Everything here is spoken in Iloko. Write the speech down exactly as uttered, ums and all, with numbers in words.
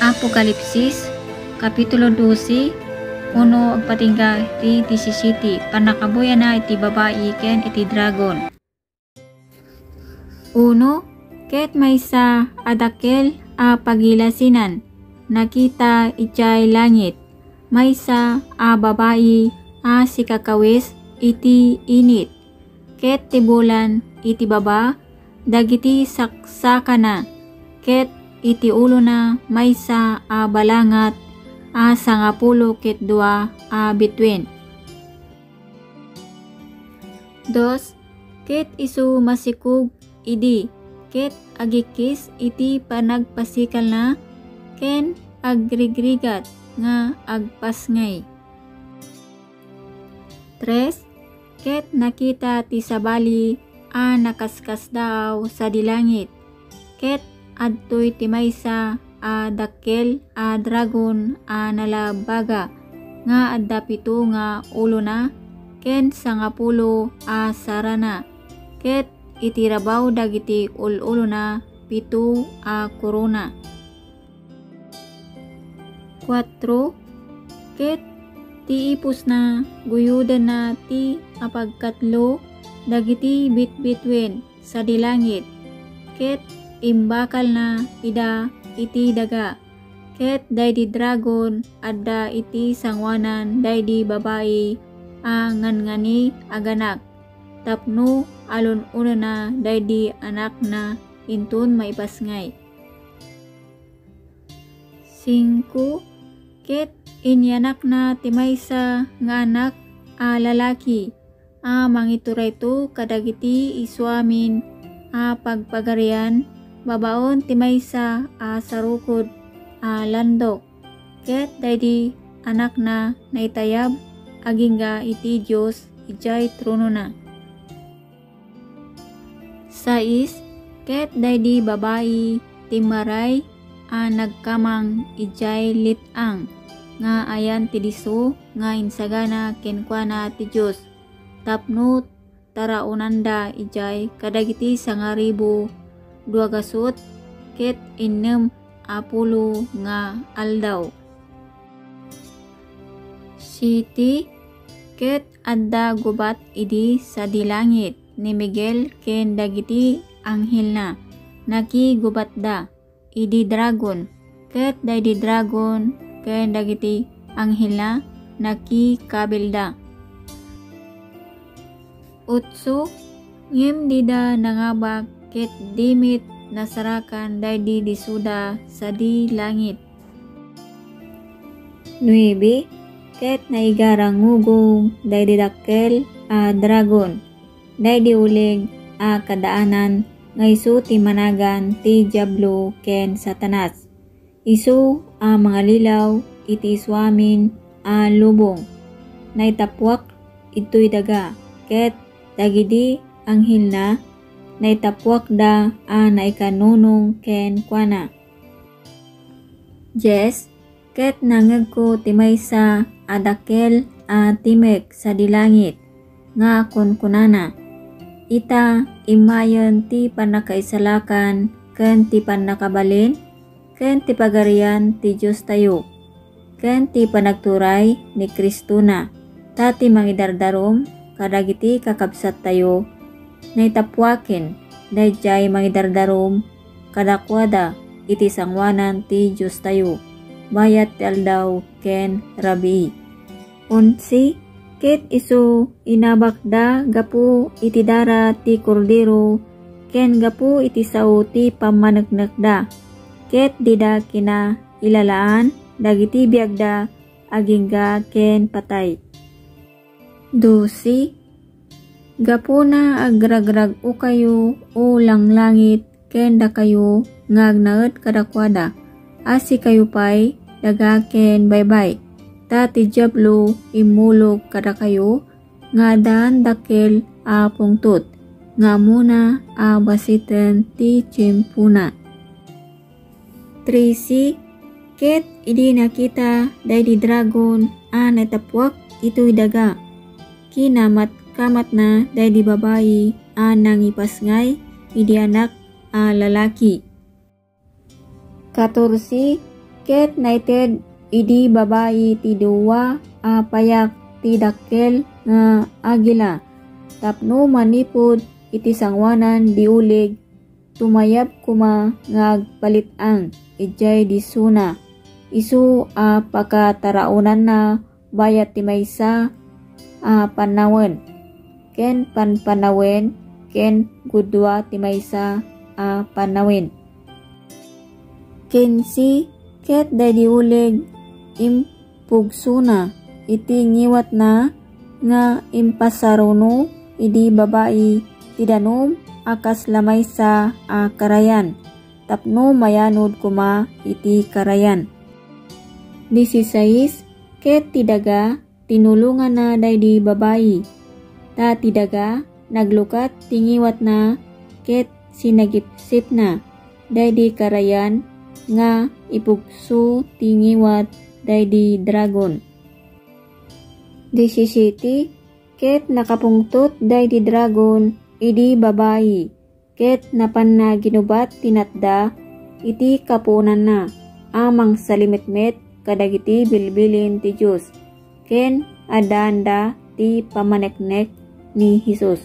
Apokalipsis, Kapitulo dose, uno agpatingga iti disisiete, pannakabuy-ana iti babai ken iti dragon. Uno, ket maysa a dakkel a pagilasinan nakita idiay langit, maysa a babai a sikakawis iti init, ket ti bulan iti baba dagiti saksakana, ket iti ulona maysa a balangat a sangapulo ket dua a bituen. Dos, ket isu masikog idi, ket agikkis iti panagpasikalna, ken agrigrigat nga agpasngay. Tres, ket nakita ti sabali a nakaskasdaaw sadi langit, ket adtoy ti maysa a dakkel a dragon a nalabaga, nga adda pito nga ulona ken sangapulo a sarana, ket iti rabaw dagiti ul-ulona pito a korona. Kuatro, ket ti ipusna guyodenna ti apagkatlo dagiti bitbituen sadi langit, ket imbakalna ida iti daga, ket daydi dragon adda iti sangoanan daydi babai a nganngani aganak, tapno alun-onenna daydi anakna inton maipasngay. Singko, ket inyanakna ti maysa nga anak a lalaki a mangiturayto kadagiti isuamin a pagpagarian babaen ti maysa a sarukod a landok, ket daydi anakna naitayab agingga iti Dios idiay tronona. Sais, ket daydi babai timmaray a nagkamang idiay let-ang nga ayan ti disso nga insagana kenkuana ti Dios, tapno taraonanda idiay kadagiti sangaribu dua gasut ket innem a pulo nga aldaw. Siete, ket adda gubat idi sadi langit ni Miguel ken dagiti anghelna, nakigubatda idi dragon, ket daydi dragon ken dagiti anghelna nakikabilda. Otso, ngem dida nangabak ket di met nasarakan daydi dissoda sadi langit. Nuebe, ket naigarangugong daydi dakkel a dragon, daydi uleg a kadaanan nga isu ti managan ti Diablo ken Satanas. Isu a mangalilaw iti isuamin a lubong. Naitapuak idtoy daga, ket dagidi anghelna, naitapuakda a naikannunong kenkuana. Dies, ket nangngegko ti maysa a dakkel a timek sadi langit nga kunkunana, "Ita, immayen ti pannakaisalakan ken ti pannakabalin ken ti pagarian ti Diostayo, ken ti panagturay ni Cristona, ta ti mangidardarum kadagiti kakabsattayo, naitapuaken daydiay mangidardarum kadakuada iti sangoanan ti Diostayo, bayat ti aldaw ken rabii." Onse, ket isu inabakda gapu iti dara ti Kordero, ken gapu iti sao ti pammaneknekda, ket dida kinailalaan dagiti biagda agingga ken patay. Dose, gapuna agragrag-okayo, O langlangit, ken dakayo nga agnaed kadakuada, a sikayo pay, daga ken baybay, ta ti Diablo immulog kadakayo nga addaan dakkel a pungtot nga ammona a basiten ti tiempona. Trese, ket idi nakita daydi dragon a naitapuak itoy daga, kinamatkamatna daydi babai a nangipasngay idi anak a lalaki. Katorse, Ket naited idi babai ti dua a payak ti dakkel nga agila, tapno manipud iti sangoanan di uleg, tumayab koma nga agpalit-ang idiay disona, isu a pakataraonanna bayat ti maysa a panawen, ken panpanawen, ken gudua ti maysa a panawen. Kensi, ket daydi uleg impugsona iti ngiwatna nga impasaruno idi babai ti danum a kasla maysa a karayan, tapno mayanod koma iti karayan. Disisais, ket ti daga tinulongana daydi babai, ta ti daga naglukat ti ngiwatna ket sinagipsipna daydi karayan nga ipugso ti ngiwat daydi dragon. Disisiete, ket nakapungtot daydi dragon idi babai, ket napanna ginubat ti natda iti kapuonanna a mangsalimetmet kadagiti bilbilin ti Dios, ken addaanda ti pammaneknek ni Jesus.